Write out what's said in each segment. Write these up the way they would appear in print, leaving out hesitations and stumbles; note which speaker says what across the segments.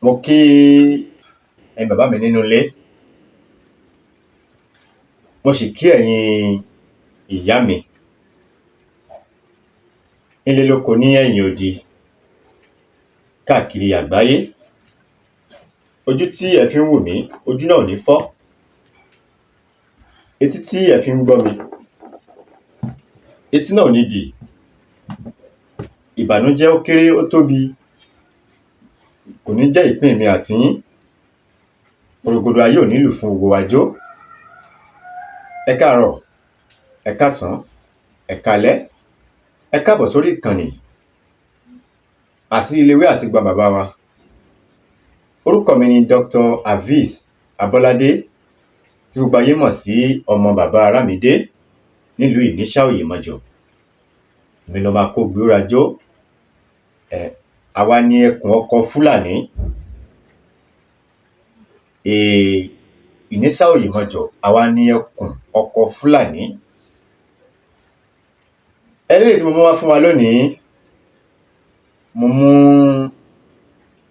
Speaker 1: Mo kí ẹ̀yin bàbá mi nínú ilé, mo sì kí ẹ̀yin ìyá mi nílé lóko ní ẹ̀yìn odi káàkiri àgbáyé. Ojú tí ẹ̀ fí ń wò mí, ojú náà ò ní fọ́, etí tí ẹ̀ fí ń gbọ́ mi, etí náà ò ní dì. Ìbànújẹ́ ó kéré ó tóbi kò ní jẹ́ ìpín èmi àti yín. Porongodo ayé ò ní lù fún gbogbo wa jó. Ẹ káàárọ̀, ẹ káàsán, ẹ káalẹ́, ẹ káàbọ̀ sórí ìkànnì Àṣírí Lewé Àtegbò Bàbá wa. Orúkọ mi ni Dr. Hafiz Abọ́ládé tí gbogbo ayé mọ̀ sí ọmọ bàbá Arámidé nílùú Ìníṣà Òyèmọjọ̀. Èmi lọmọ akógbérajó, àwa ni ẹkùn ọkọ Fúlàní. Ìníṣà Òyèmọjọ̀, àwa ni ẹkùn ọkọ Fúlàní. Eléyìí tí mo mú wá fún wa lónìí, mo mú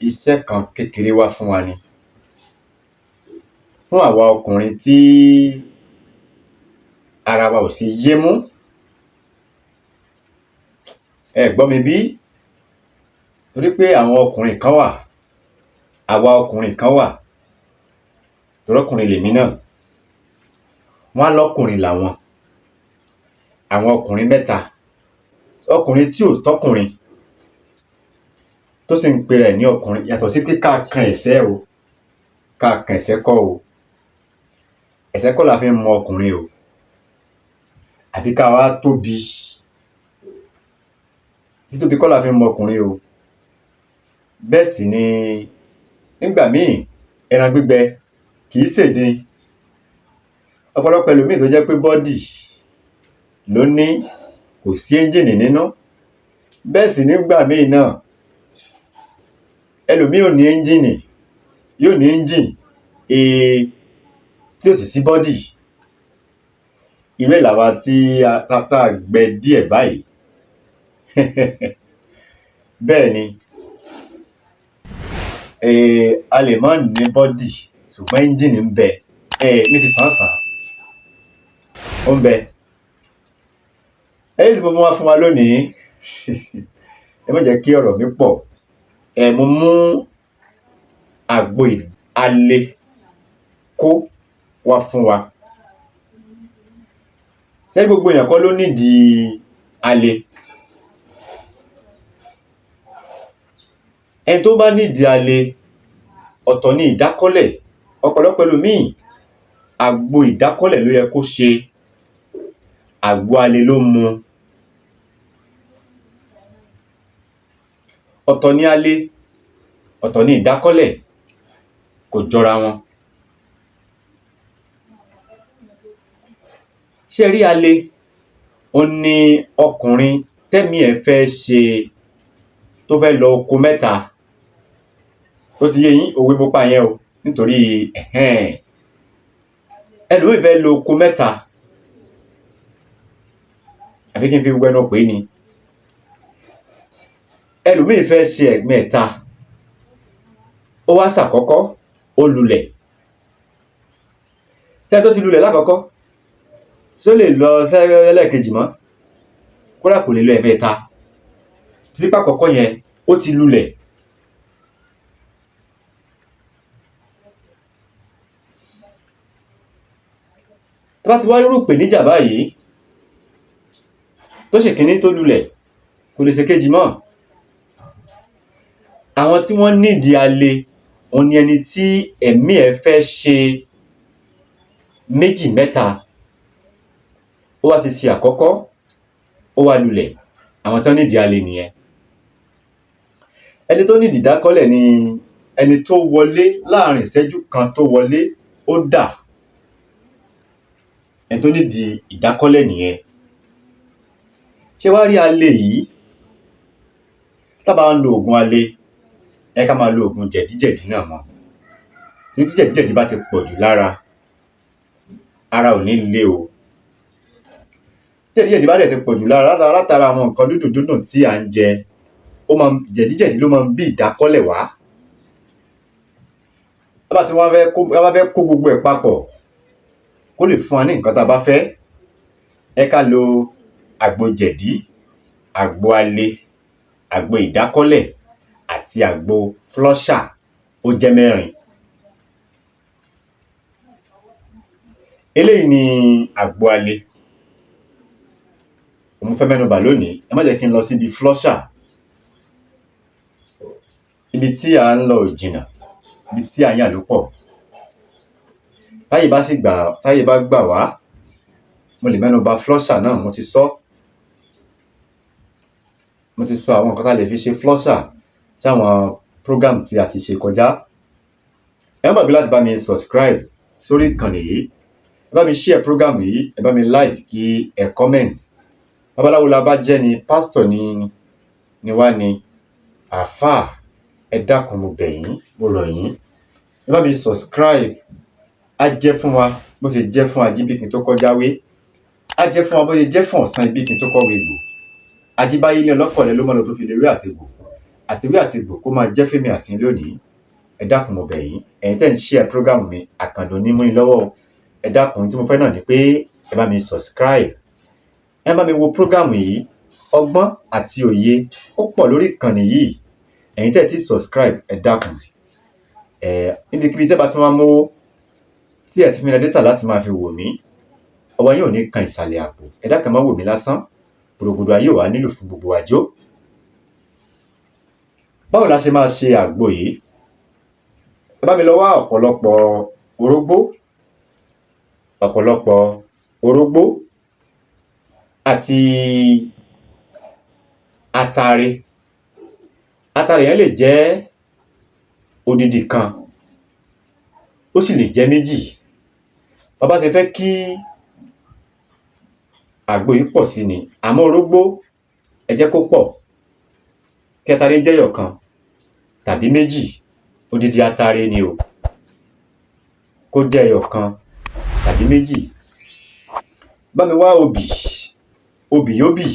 Speaker 1: iṣẹ́ kan kékeré wá fún wa ni. Fún àwa ọkùnrin tí ara wa ò ṣe yémú. Ẹ gbọ́ mi bí? Torí pé àwọn ọkùnrin kan wà, àwa ọkùnrin kan wà, torí ọkùnrin lèmi náà, wọ́n á lọ́kùnrin làwọn, àwọn ọkùnrin mẹ́ta, ọkùnrin tí ò tọ́kùnrin tó sì ń pera ẹ̀ ní ọkùnrin, yàtọ̀ sí pé ká kan ẹ̀sẹ́ o, ká kan ẹ̀sẹ́ kọ́ o, ẹ̀sẹ́ kọ́ la fi ń mọ ọkùnrin o, àbí ká wá tóbi, títóbi kọ́ la fi ń mọ ọkùnrin o. Bẹ́ẹ̀ sì ni nígbà míì ẹran gbígbẹ kìí ṣèdin. Ọ̀pọ̀lọpọ̀ ẹlòmíì tó jẹ́ pé body ló ní, kò sí ẹ́ńjìnì nínú. Bẹ́ẹ̀ sì nígbà míì náà ẹlòmíì ò ní ẹ́ńjìnì, yóò ní ẹ́ńjìn tí ò sì sí body. Irú ẹ̀ làwa tí tá a gbẹ díẹ̀ báyìí. Bẹ́ẹ̀ ni, a lè má ní body ṣùgbọ́n ẹ́ńjìnì ń bẹ, ní ti sàn-án-sàn, ó ń bẹ. Eléyìí tí mo mú wá fún wa lónìí, ẹ má jẹ́ kí ọ̀rọ̀ mi pọ̀. Mo mú àgbo alekó wá fún wa. Ṣé gbogbo èèyàn kọ́ ló nídìí ale? Ẹni tó bá nídìí ale, ọ̀tọ̀ ni ìdákọ́lẹ̀. Ọ̀pọ̀lọpọ̀ ẹlòmíì, àgbo ìdákọ́lẹ̀ ló yẹ kó ṣe, àgbo ale ló ń mu. Ọ̀tọ̀ ni ale, ọ̀tọ̀ ni ìdákọ́lẹ̀, kò jọra wọn. Ṣé ẹ rí ale? Òhun ni ọkùnrin tẹ́mìí ẹ̀ fẹ́ ṣe, tó fẹ́ lọ oko mẹ́ta. Ó ti yé yín, òwe mo pa yẹn o, nítorí ẹlòmíì fẹ́ lọ oko mẹ́ta, àbí kí n fi gbogbo ẹnu pè é ni. Ẹlòmíì fẹ́ ṣe ẹ̀mẹ́ta, ó wá ṣàkọ́kọ́, ó lulẹ̀. Ṣé ẹni tó ti lulẹ̀ lákọ̀ọ́kọ́, ṣó lè lọ sẹ́lẹ̀kejì mọ́? Kódà kò lè lọ ẹ̀mẹ́ta, torí pé àkọ́kọ́ yẹn ó ti lulẹ̀. Tó bá ti wá rírú ìpèníjà báyìí, tó ṣèkíní tó lulẹ̀, kò lè ṣèkejì mọ́. Àwọn tí wọ́n nídìí ale, òhun ni ẹni tí ẹ̀mí ẹ̀ fẹ́ ṣe méjì mẹ́ta, ó wá ti ṣe àkọ́kọ́, ó wá lulẹ̀, àwọn tán nídìí ale nìyẹn. Ẹni tó nídìí ìdákọ́lẹ̀ ni ẹni tó wọlé láàrin ìṣẹ́jú kan tó wọlé, ó dà. Ẹni tó nídìí ìdákọ́lẹ̀ nìyẹn. Ṣé wá rí ale yìí? Tá bá ń lo ògùn ale, ẹ ká máa lo ògùn jẹ̀díjẹ̀dí náà mọ́. Torí tí jẹ̀díjẹ̀dí bá ti pọ̀ jù lára, ara ò ní le o. Tí jẹ̀díjẹ̀dí bá dẹ̀ ti pọ̀ jù lára látara àwọn nǹkan dúdùn dúndùn tí à ń jẹ, ó máa ń, jẹ̀díjẹ̀dí ló máa ń bí ìdákọ́lẹ̀ wá. Tá bá ti wá fẹ́ kó, tá bá fẹ́ kó gbogbo ẹ̀ papọ̀ kó lè fún wa ní nǹkan tá a bá fẹ́, ẹ ká lo àgbo jẹ̀dí, àgbo ale, àgbo ìdákọ́lẹ̀ àti àgbo flusher, ó jẹ́ mẹ́rin. Eléyìí ni àgbo ale mo fẹ́ mẹ́nu bà lónìí. Ẹ má jẹ́ kí n lọ síbi flusher, ibi tí à ń lọ ò jìnnà, ibi tí à ń yà ló pọ̀. Táyè bá sì gbà, táyè bá gbà wá, mo lè mẹ́nu bà flusher náà. Mo ti sọ́, mo ti sọ àwọn nǹkan tá lè fi ṣe flusher sí àwọn program tí a ti ṣe kọjá. Ẹ má gbàgbé láti bá mi subscribe sórí ìkànnì yìí, ẹ bá mi share program yìí, ẹ bá mi like, kí ẹ comment. Babaláwo la bá jẹ́ ni, pásítọ̀ ni wá ni, àáfàá, ẹ dákun, mo bẹ̀ yín, mo rọ̀ yín, ẹ bá mi subscribe. Á jẹ́ fún wa bó ṣe jẹ́ fún Ajíbíkin tó kọ́ jáwé, á jẹ́ fún wa bó ṣe jẹ́ fún Ọ̀sán Ibíkin tó kọ́ wegbò. Ajíbáyé ní ọlọ́pọ̀lẹ́ ló mọ́ lọ tó fi lè rí àtegbò, àtewé àtegbò kó máa jẹ́ fémi àti yín lónìí. Ẹ dákun, mo bẹ̀ yín, ẹ̀yin tẹ́ ń share program mi, àkàndùn ní mú yín lọ́wọ́ o. Ẹ dákun, tí mo fẹ́ náà ni pé ẹ bá mi subscribe, ẹ bá mi wo program yìí. Ọgbọ́n àti òye ó pọ̀ lórí ìkànnì yìí. Ẹ̀yin tẹ́ ẹ ti subscribe, ẹ dákun. Ẹ níbikíbi tẹ́ bá ti máa mówó tí ẹ ti fi ra data láti máa fi wò mí, ọwọ́ yín ò ní kan ìsàlẹ̀ àpò. Ẹ dákun, ẹ má wò mí lásán. Gbòrògbòdò ayé ò wá nílò fún gbogbo àjò. Báwo la ṣe máa ṣe àgbo yìí? Ẹ bá mi lọ wá ọ̀pọ̀lọpọ̀ orógbó, ọ̀pọ̀lọpọ̀ orógbó àti atare. Atare yẹn lè jẹ́ odidi kan, ó sì lè jẹ́ méjì. Bá bá ṣe fẹ́ kí àgbo yìí pọ̀ sí ni. Àmọ́ orógbó, ẹ jẹ́ kó pọ̀, kí atare jẹ́ ẹyọ kan tàbí méjì. Odidi atare ni o, kó jẹ́ ẹyọ kan tàbí méjì. Bá mi wá obì, obì yóbì,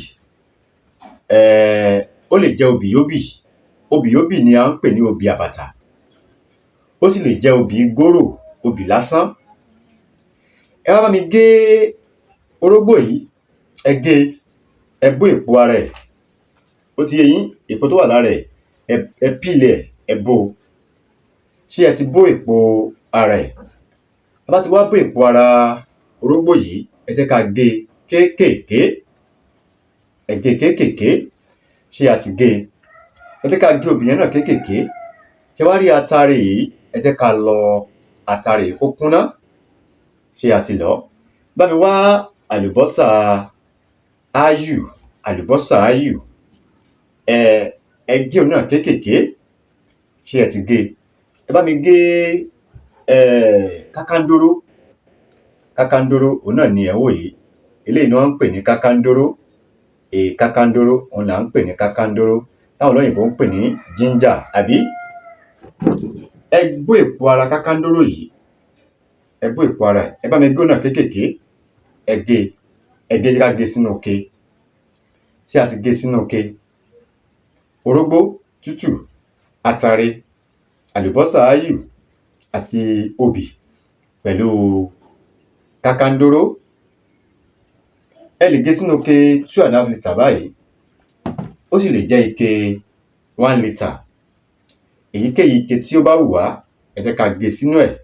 Speaker 1: ó lè jẹ́ obì yóbì. Obì yóbì ni à ń pè ní obì àbàtà. Ó sì lè jẹ́ obì górò, obì lásán. Ẹ wá bá mi gé orógbó yìí, ẹ gé e, ẹ bó èpo ara ẹ̀. Ó ti yé yín, èpo tó wà lára ẹ̀, ẹ peel ẹ̀, ẹ bó o. Ṣé ẹ ti bó èpo ara ẹ̀? Tá bá ti wá bó èpo ara orógbó yìí, ẹ jẹ́ ká gé e kéékèèké. Ẹ gé e kéékèèké. Ṣé a ti gé e? Ẹ jẹ́ ká gé obì yẹn náà kéékèèké. Ṣé wá rí atare yìí? Ẹ jẹ́ ká lọ atare yìí kó kúnná. Ṣé a ti lọ̀ ọ́? Bá mi wá àlùbọ́sà áyù, àlùbọ́sà áyù, ẹ gé òun náà kéékèèké. Ṣé ẹ ti gé e? Ẹ bá mi gé kákándóró. Kákándóró òun náà ni ẹ̀ ń wò yìí. Eléyìí ni wọ́n ń pè ní kákándóró. Kákándóró òun là ń pè ní kákándóró, táwọn olóyìnbó ń pè ní ginger, àbí? Ẹ bó èpo ara kákándóró yìí, ẹ bó èpo ara ẹ̀. Ẹ bá mi gé òun náà kéékèèké. Ẹ gé e, ẹ gé, ká gé sínú ike. Ṣé a ti gé sínú ike? Orógbó tútù, atare, àlùbọ́sà áyù àti obì pẹ̀lú kákándóró. Ẹ lè gé sínú ike 2.5 litre báyìí, ó sì lè jẹ́ ike 1 litre. Èyíkéyìí ike tí ó bá wù wá, ẹ jẹ́ ká gé sínú ẹ̀.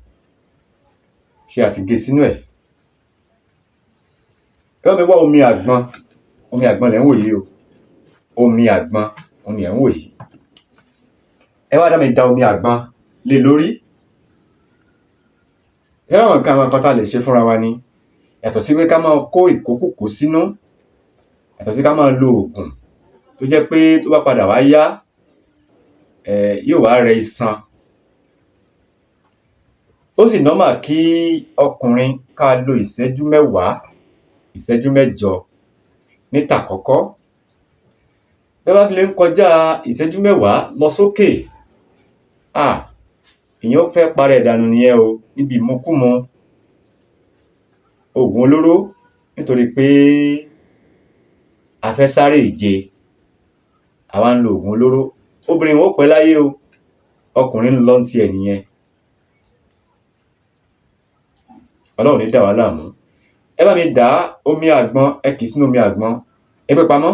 Speaker 1: Ṣé a ti gé sínú ẹ̀? Ẹ bá mi wá omi àgbọn. Omi àgbọn lẹ̀ ń wò yìí o, omi àgbọn òun ni ẹ̀ ń wò yìí. Ẹ wá dá mi da omi àgbọn lé lórí. Ẹ rí àwọn nǹkan tá a lè ṣe fúnra wa ni, yàtọ̀ sí pé ká máa kó ìkókúkòó sínú, yàtọ̀ sí ká máa lo òògùn tó jẹ́ pé tó bá padà wá yá, yóò wá rẹ iṣan. Ó sì normal kí ọkùnrin ká lo ìṣẹ́jú 10, ìṣẹ́jú 8 ní tàkọ́kọ́. Tó bá fi lè ń kọjá ìṣẹ́jú 10 lọ sókè, èèyàn ó fẹ́ para ẹ̀ dànù nìyẹn o, níbi ìmukúmu oògùn olóró, nítorí pé a fẹ́ sáré ìje, a wá ń lo oògùn olóró. Obìnrin ó pẹ́ láyé o, ọkùnrin ń lọ ní tiẹ̀ nìyẹn. Ọlọ́run ò ní dà wá láàmú. Ẹ bá mi dà á, omi àgbọn, ẹ kì í sínú omi àgbọn, ẹ gbé pamọ́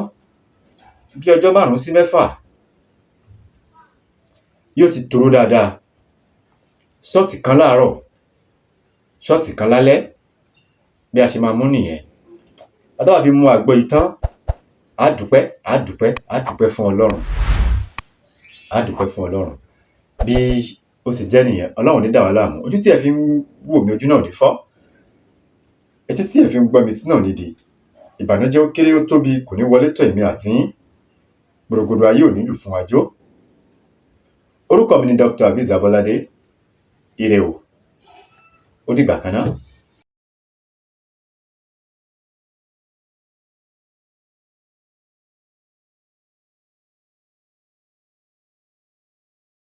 Speaker 1: bí ọjọ́ 5 sí 6, yóò ti toró dáadáa. Ṣọ́ọ̀tì kan láàárọ̀, ṣọ́ọ̀tì kan lálẹ́, bí a ṣe máa mú nìyẹn. Tá bá fi mu àgbo yìí tán, á dúpẹ́, á dúpẹ́, á dúpẹ́ fún Ọlọ́run, á dúpẹ́ fún Ọlọ́run. Bí ó sì jẹ́ nìyẹn. Ọlọ́run ò ní dà wá láàmú. Ojú tí ẹ fi ń wò mí, ojú náà ò ní fọ́. Etí tí ẹ fi ń gbọ́ mi, etí náà ò ní di. Ìbànújẹ́, ó kéré, ó tóbi, kò ní wọlé tọ̀ èmi àti yín. Gbòrògbòdò ayé ò ní lù fún wa jó. Orúkọ mi ni Dr. Aviz Abolade. Ire o, ó dìgbà kan náà.